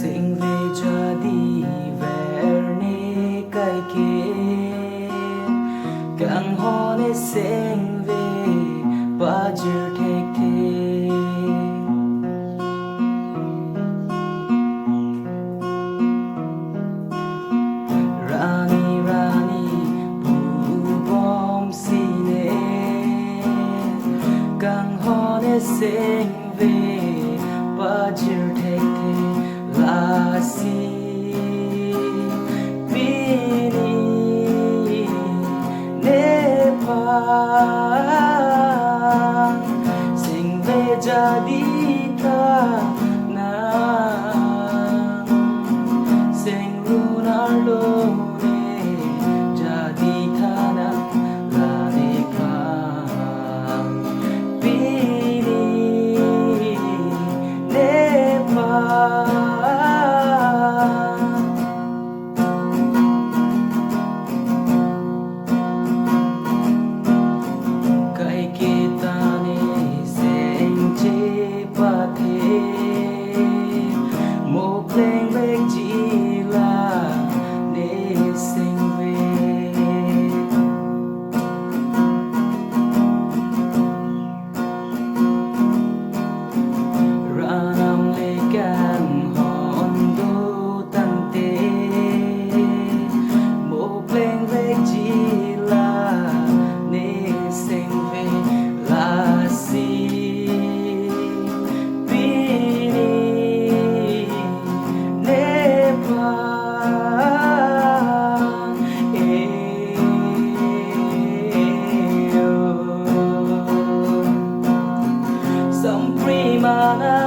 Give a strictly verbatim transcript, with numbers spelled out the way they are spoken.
Sengve jadi verne kaike, kanghon e sengve pajir thekthe. Rani rani pubom sine, kanghon e sengve pajir thekthe. Lasi pini nephan sengve jadi tha nang, sengru arlo ne jadi tha nang, la nephan pini nephan. Kaike ta ne seng chepathe, mo plengvekji la ne sengve. Ran amle kanghon do tangte, mo plengvekji la ne sengve. Lasi pini nephan, eh, oh, sampri mana